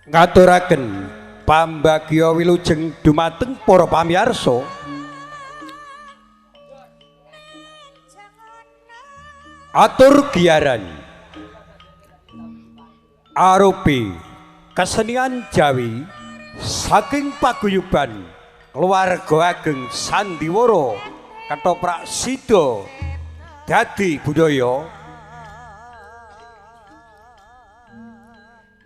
Ngaturaken pambagya wilujeng dumateng para pamirsa. Atur giaran arupi kesenian Jawi saking paguyuban keluarga ageng Sandiwara Ketoprak Sida Dadi Budaya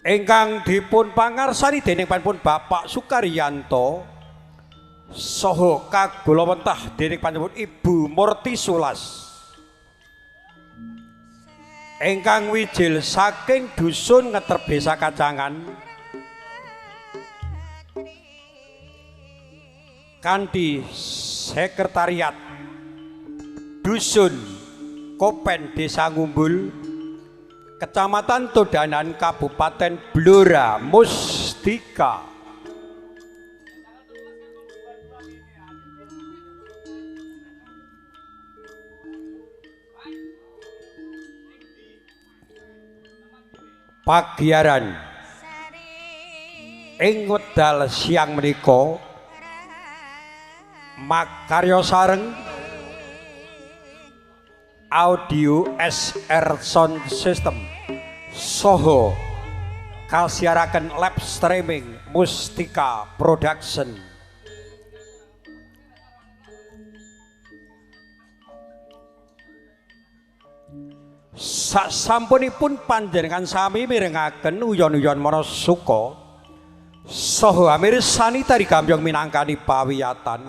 ingkang dipun pangarsani dening panjenengan Bapak Sukaryanto saha kagulawentah dening panjenengan Ibu Murti Sulas ingkang wijil saking dusun Ngeter Desa Kacangan kanthi sekretariat dusun Kopen Desa Ngumbul Kecamatan Todanan Kabupaten Blora Mustika. Pagiaran ing wedal siang menika makarya sareng audio SR Sound System saha kasiaraken live streaming Mustika Production. Sasampunipun panjenengan sami mirengaken uyon-uyon Manasuka saha amirsani tari gambyong minangkani pawiyatan.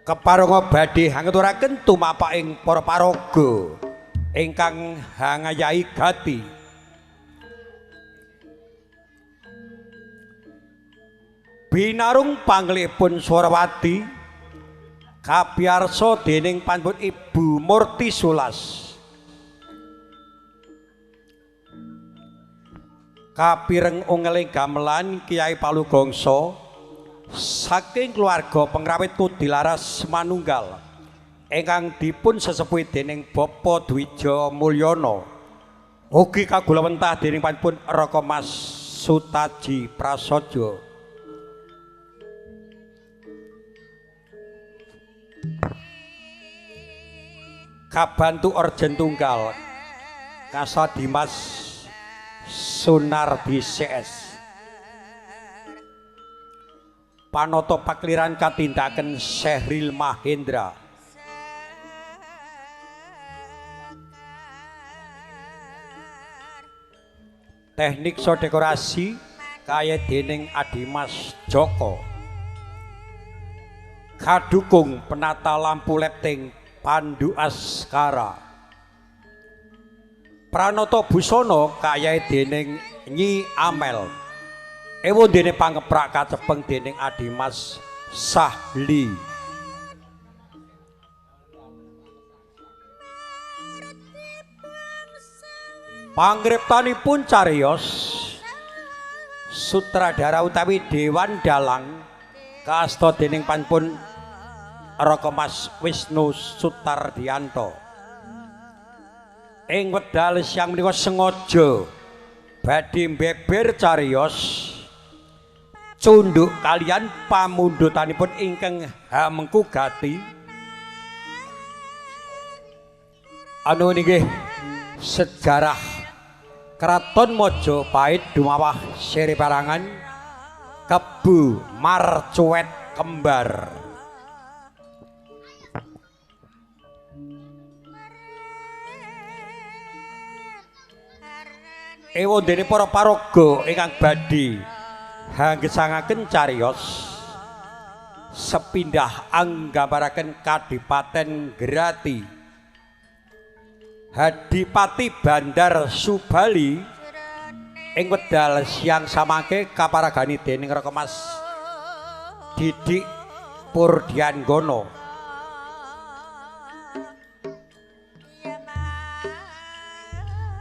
Keparenga badhe hangaturaken tumapaking para paraga ingkang hangayahi gati. Binarung panglipun Swarawati kapiyarsa dening panjenengan Ibu Murti Sulas. Kapireng ungeling gamelan Kiai Palugongso saking keluarga pengrawit Kudilaras Manunggal ingkang dipun sesepuhi dening Bapak Dwija Mulyono ugi kagulawentah dening panjenengan Raka Mas Sutaji Prasojo. Kabantu orgen tunggal Kasadimas Sunardi CS. Panoto pakliran katindaken Sehril Mahendra. Teknik so dekorasi kaya dening Adimas Joko. Kadukung penata lampu lepting Pandu Askara. Pranoto busana kaya dening Nyi Amel. Ewondene pangeprak kacepeng dening Adimas Sahli. Pangriptanipun cariyos sutradara utawi Dewan Dalang kaasta dening panpun Raka Mas Wisnu Sutardianto. Ing wedal siang menika sengaja badhe mbeber cariyos cunduk kalian pamundhutanipun ingkang hamengku gati. Anu nggih sejarah Kraton Majapahit dumawah seri parangan Kebu Marcuwet Kembar. Ewondene para paraga ingkang badhe hanggesangaken cariyos sepindah anggambaraken Kadipaten Grati Hadipati Bandar Subali ing wedal siang samangke kaparagani dening Raka Mas Didik Purdianggono.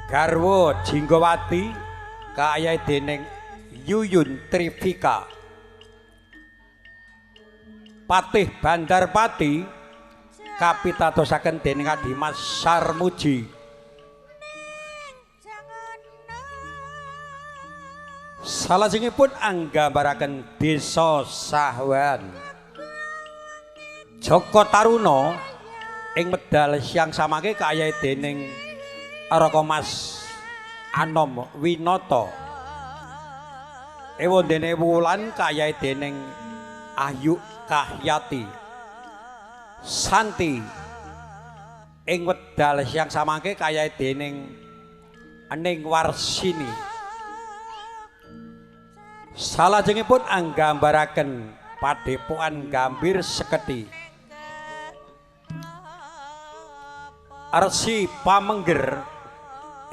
Garwa Jinggawati kaya dening Yuyun Trivika. Patih Bandarpati kapitadosaken dening Adimas Sarmuji. Salajengipun anggambaraken Desa Sahwan. Jaka Taruna ing medal siang samangke kayahe dening Raka Mas Anom Winata. Ewondene Wulan kayahe dening Ayu Kahyati. Santi ing wedal siang samangke kayahe dening Ening Warsini. Salajengipun anggambaraken Padepokan Gambir Seketi. Resi Pamengger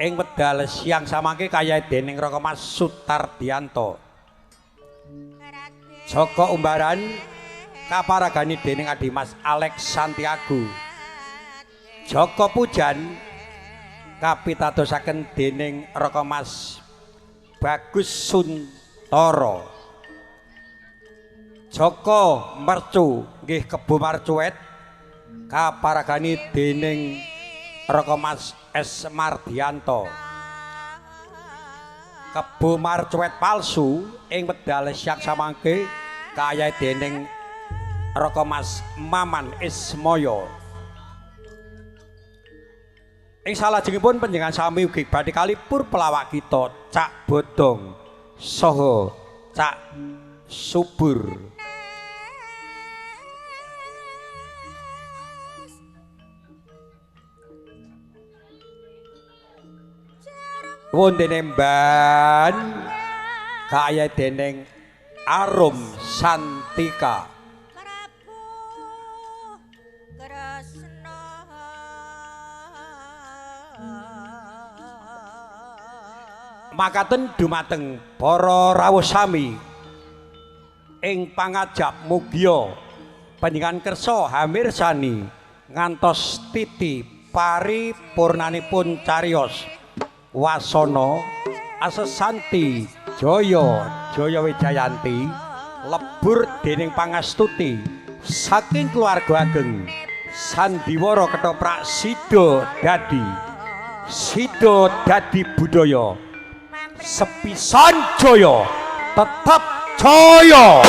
ing wedal siang samangke kayahe dening Raka Mas Sutardianto. Jaka Umbaran kaparagani dening Adimas Alex Santiago. Jaka Pujan kapitadosaken dening Raka Mas Bagus Suntoro. Jaka Mercu nggih Kebo Marcuet kaparagani dening Raka Mas S Mardianto. Kebo Marcuet palsu ing wedal siang samangke kayahe dening Raka Mas Maman Ismoyo. Ing salajengipun panjenengan sami ugi badhe kalipur pelawak kita Cak Bodong saha Cak Subur. Wondene mban kaya dening Arum Santika. Makaten dumateng para rawuh sami ing pangajap mugia panjenengan kersa hamirsani ngantos titi paripurnanipun cariyos wasana asesanti jaya jaya wijayanti lebur dening pangastuti saking keluarga ageng sandiwara ketoprak sida dadi sida dadi budaya sepisan jaya tetap jaya.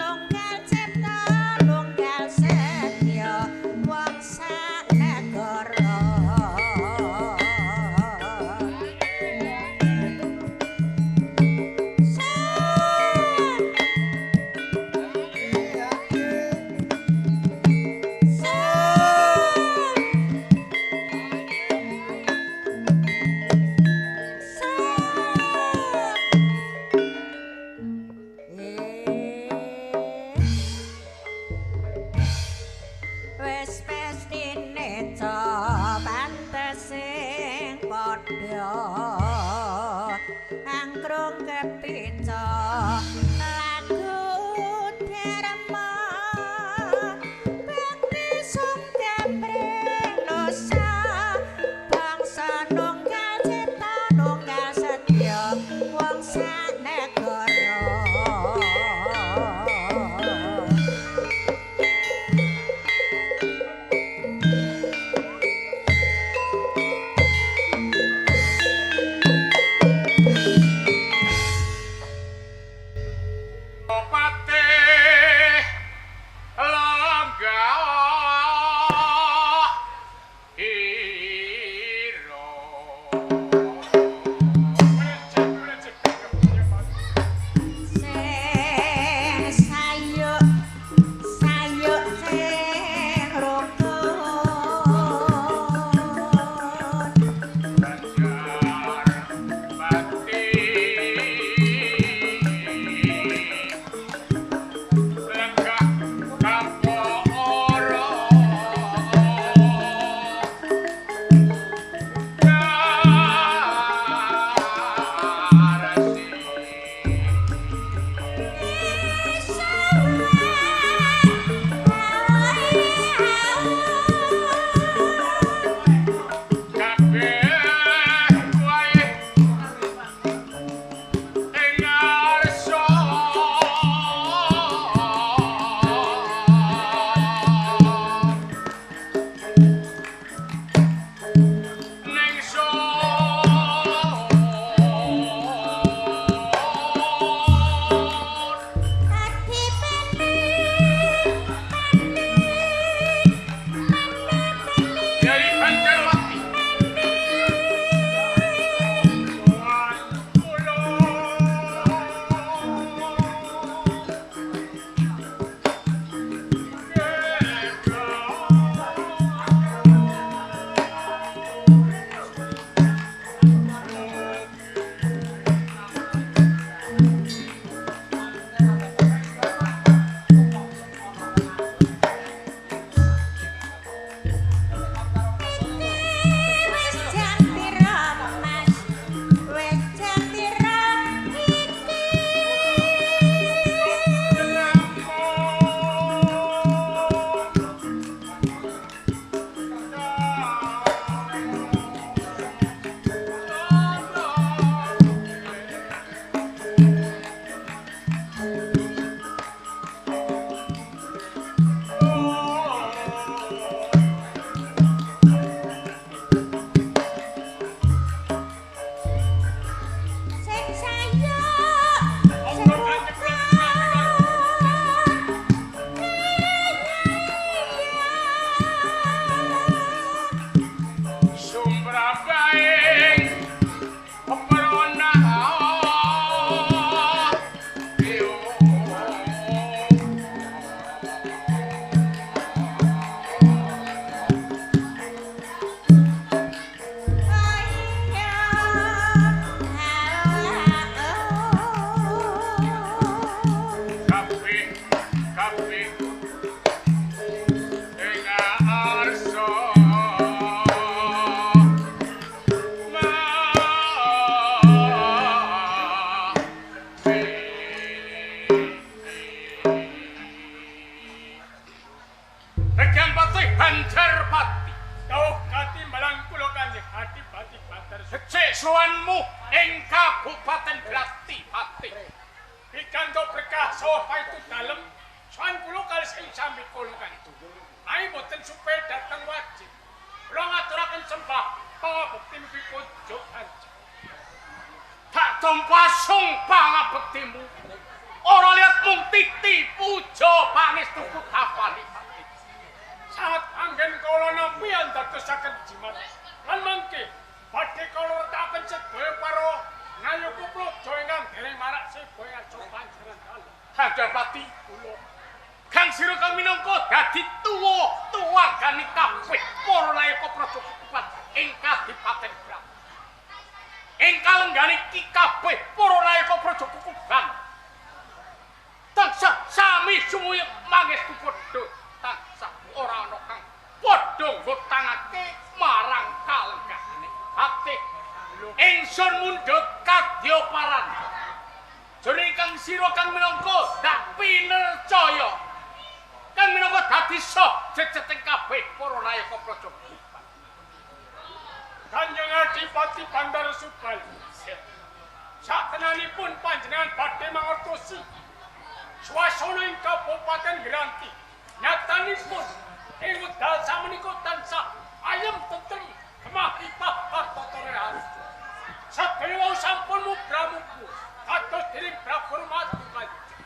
Nunggal cipta nunggal setya wong sak sowanmu ing Kabupaten Grati Pati. Pikantuk berkah saha paitu dalem sowan kula kalih ing sami kula kanthi. Ae boten supe dateng wajib. Kula ngaturaken sembah pangabekti mugi kunjuk kanjeng. Tak tampa sung pangabektimu. Ora lihat mung titi puja pangestuku tapani. Sangat anggen kula nampi andadosaken jimat. Lan mangke badhe kula retaken sedaya para nayaka praja ingkang dereng marak seba ing arsa panjenengan dalem. Handapati Kula kang sira kang minangka dadi tuwa tuwagane kabeh para nayaka praja kukupat ing Kadipaten Grati. Ing kalenggane iki kabeh para nayaka praja kukuban tansah sami sumuyep mangestu padha tansah ora ana kang padha ngutangake marang kalenggane. Patih ingsun mundhut kadya paran. Jroning kang sira kang minangka dak pinercaya kang minangka dadi sah jejeting kabeh para nayaka praja kukuban. Kanjeng Adipati Bandara Subal. Satenanipun panjenengan badhe mangertosi swasana ing Kabupaten Granti. Nyatanipun ing wekdal samenika tansah ayem tentrem gemah ripah tata raharja. Sadaya wau sampun mubra-mubra kados dening Prabu Madu Kanjeng.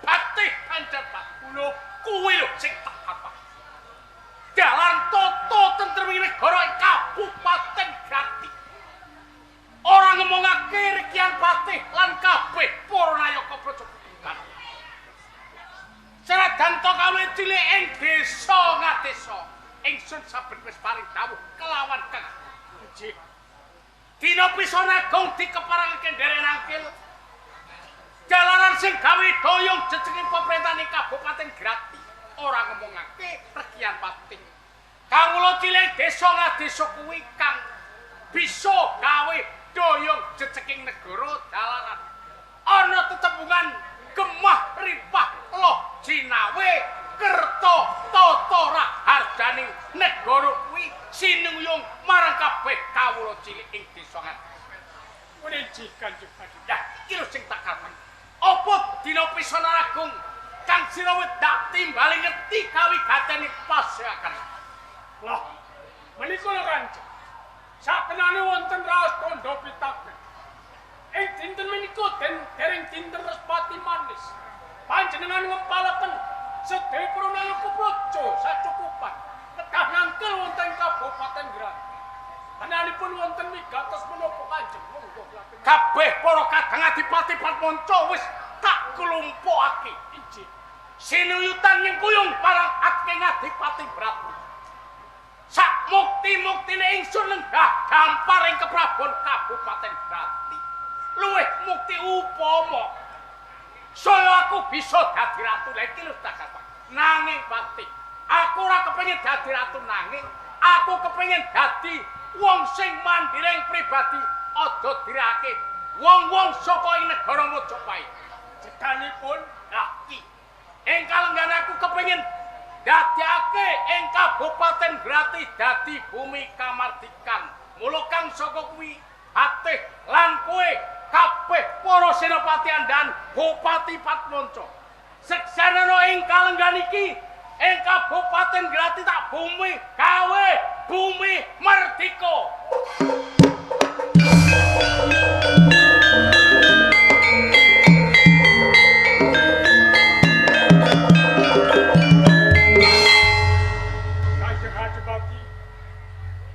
Patih Kanjeng Kula kuwi lho sing tak arep. Dalan tata tentrem ing negara ing Kabupaten Grati. Ora ngomongake rekian patih lan kabeh para nayaka praja kukuban. Senajan to kawula cilik ing desa ngadesa, ingsun saben wis paring dawuh kelawan Kang Nggih. Dina Pisana Agung dikeparengake nderek nangkil. Jalaran sing gawe doyong jejeging pemerintahan ing Kabupaten Grati ora ngomongake rekian patih. Kawula cilik desa ngadesa kuwi kang bisa gawe doyong jejeging negara jalaran. Ana tetembungan gemah ripah loh jinawe kerta tata raharjaning negara kuwi sinuyung marang kabeh kawula cilik ing desa ngadesa. Nggih Kanjeng Adipati. Lah iki lho sing tak karepe. Apa dina Pisana Agung kang sira wedak timbali ngerti kawigatene paseakan. Lah menika lho Kanjeng. Sakenane wonten raos tandha pitaken. Ing dinten menika den dereng dinten Respati manis. Panjenengan ngempalaken sedaya para nayaka praja sacukupan kedah nangkel wonten Kabupaten Grati. Panjenenganipun wonten migatos menapa Kanjeng monggo kula Kabeh para kadang adipati Patmanca wis tak klumpukake. Injih. Sinuyutan nyengkuyung marang aking Adipati Brati. Sak mukti-muktine ingsun lenggah gampar ing keprabon Kabupaten Grati. Luwih mukti upama saya aku bisa dadi ratu. Lha iki lho tak kapan. Nanging Patih, aku ora kepengin dadi ratu nanging aku kepengin dadi wong sing mandiri ing pribadi aja dirake wong-wong saka ing negara Majapahit. Jeganipun Lah iki ing kalenggan aku kepengin dadekake ing Kabupaten Grati dadi bumi kamardikan. Mula kang saka kuwi Patih lan kowe kabeh para senopati andhan Bupati Patmanca. Seksanana ing kalenggan iki ing Kabupaten Grati tak bumi gawe bumi merdika. Kanjeng Adipati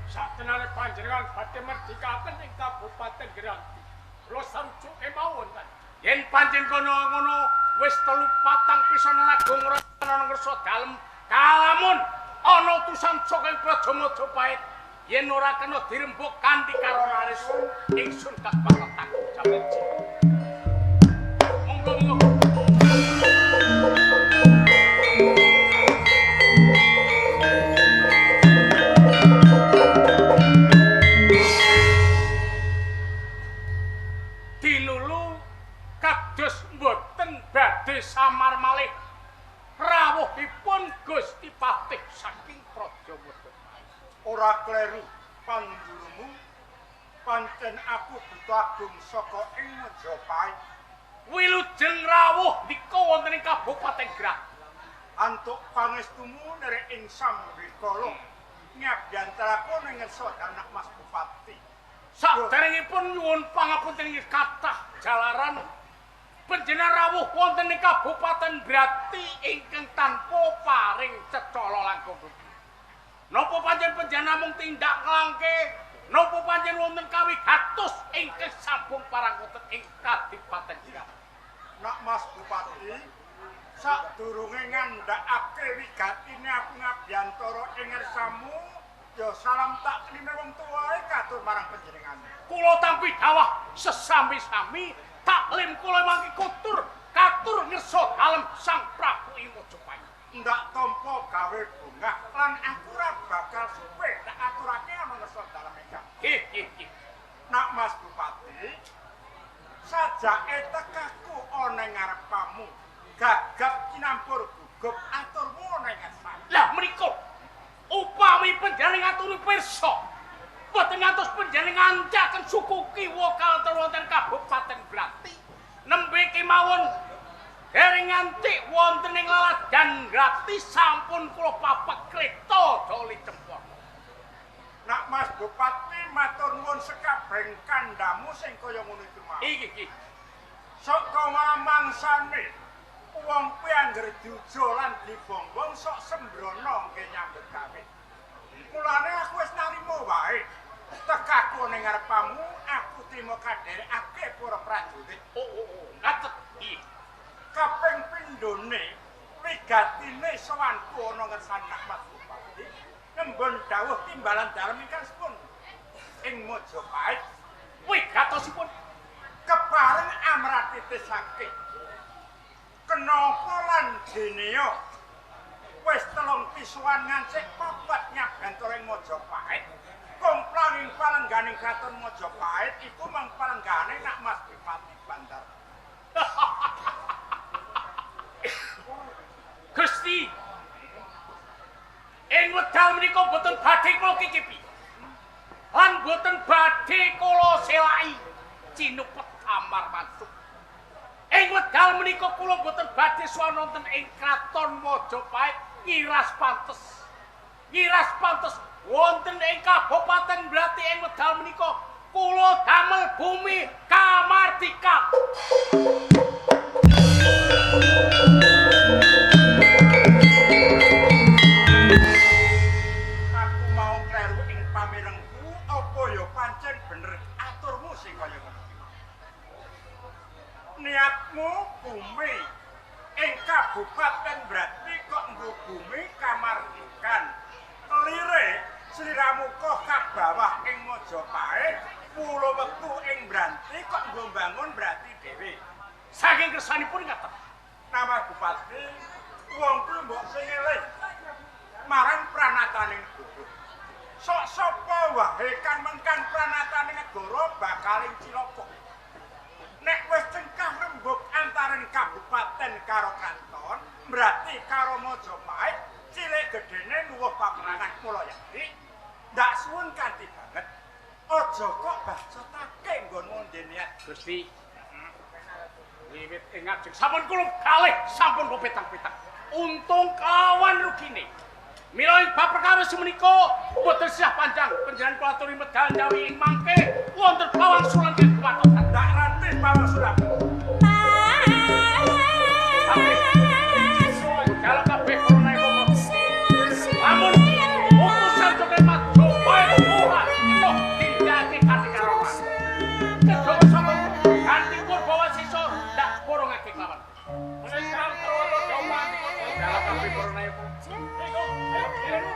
satenane panjenengan badhe merdikaken ing Kabupaten Granti. Kula sarujuk kemawon Kanjeng. Yen pancen kono ngono wis 3-4 pisan agung ora ana ngersa dalem kalamun ana utusan saka ing Praja Majapahit yen ora kena dirembug kanthi karonaris ingsun kang bakal tanggung jawab. Monggo monggo. Dinulu kados mboten badhe samar malih rawuhipun Gusti Patih saking Praja Majapahit. Ora kleru. Pandulumu pancen aku buta agung saka ing Majapahit. Wilujeng rawuh dika wonten ing Kabupaten Grati. Antuk pangestumu nderek ing sambikala ngabiyantaraku ning ngersa Nak Mas Bupati. Saderengipun nyuwun pangapunten inggih kathah jalaran panjenengan rawuh wonten ing Kabupaten Brati ingkang tanpa paring cecala langkung. Napa panjenengan namung tindak nglangke, napa panjenengan wonten kawigatos ingkang sampun parang wonten ing Kadipaten Brati? Nak Mas Bupati, sadurunge ngandhakake wigatine aku ngabiyantara ing ngersamu, ya salam taklime wong tuwae katur marang panjenengan. Kula tampi dawah sesami-sami taklim kula mangke kutur katur ngersa dalem Sang Prabu ing Majapahit. Ndak tampa gawe bungah lan aku ora bakal supe tak aturake ana ngersa dalem ingkang. Nggih, nggih, nggih. Nak Mas Bupati, sajake tekaku ana ing ngarepamu, gagap cinampur gugup aturmu ana ing ngersamu. Lah menika upami panjenengan ngaturi pirsa, boten ngantos panjenengan ngancaken suku kiwa kalter wonten Kabupaten Brati, nembe kemawon dereng nganti wonten ing laladan Grati sampun kula papak kreta doli cempana. Nak Mas Bupati matur nuwun sekabehing kandhamu sing kaya ngono iku mau. Iki iki. Sok kamangsane wong kuwi angger diujo lan dibongbong sok sembrono nggih nyambut gawe. Mulane aku wis narima wae. Tekaku ning ngarepamu aku trimo kadherekake para prajurit. Oh oh oh, ngaten. Iki. Kaping pindhone wigatine sowanku ana ngersane Nak Mas Bupati nembon dawuh timbalan dalem ingkang sepun ing Majapahit. Wigatosipun kepareng amratitisake. Kenapa lan jenea wis telung pisuan ngancik papat nyabantara ing Majapahit. Komplang ing palengganing kraton Majapahit iku mung palenggane Nak Mas Bupati Bandar. Gusti, ing wekdal menika boten badhe kula kicipi lan boten badhe kula selai cinupet amar masuk. Ing wekdal menika kula boten badhe sowan wonten ing kraton Majapahit ngiras pantes. Ngiras pantes wonten ing Kabupaten Brati ing wekdal menika kula damel bumi kamardikan. Aku mau kleru ing pamirengku apa ya pancen bener aturmu sing kaya ngono iki. Niatmu bumi ing Kabupaten Brati kok nggo bumi kamardikan. Lire sliramu kok kabawah ing Majapahit, pulo wektu ing Branti kok nggo mbangun Brati dhewe. Saking kersanipun ngaten. Nama Bupati, wong kuwi mbok sing eling marang pranataning negara. Sok sapa wae kang mengkang pranataning negara bakaling cilaka. Nek wis cengkah rembug antaraning kabupaten karo kraton, berarti karo Majapahit cilik gedene nuwuh paperangan kula yakti. Ndak suwun kanthi banget. Aja kok bacotake nggonmu niat Gusti. Wiwit ing ngajeng sampun kula kalih sampun pepetang-petang. Untung kawan rugine. Mila ing bab perkawis menika boten sisah panjang panjenengan kula aturi medal njawi ing mangke wonten pawangsulan kekuatan. Ndak rantih pawangsulan. Kalau kabeh corona iku lamun utusan joget Majapahit ora kena tindake kanthi karoman. Kejawa sapa ganti purbawa sisa ndak porongake kelawan. Menika Antawa Jawa Dalam kabeh corona iku. Iku ayo.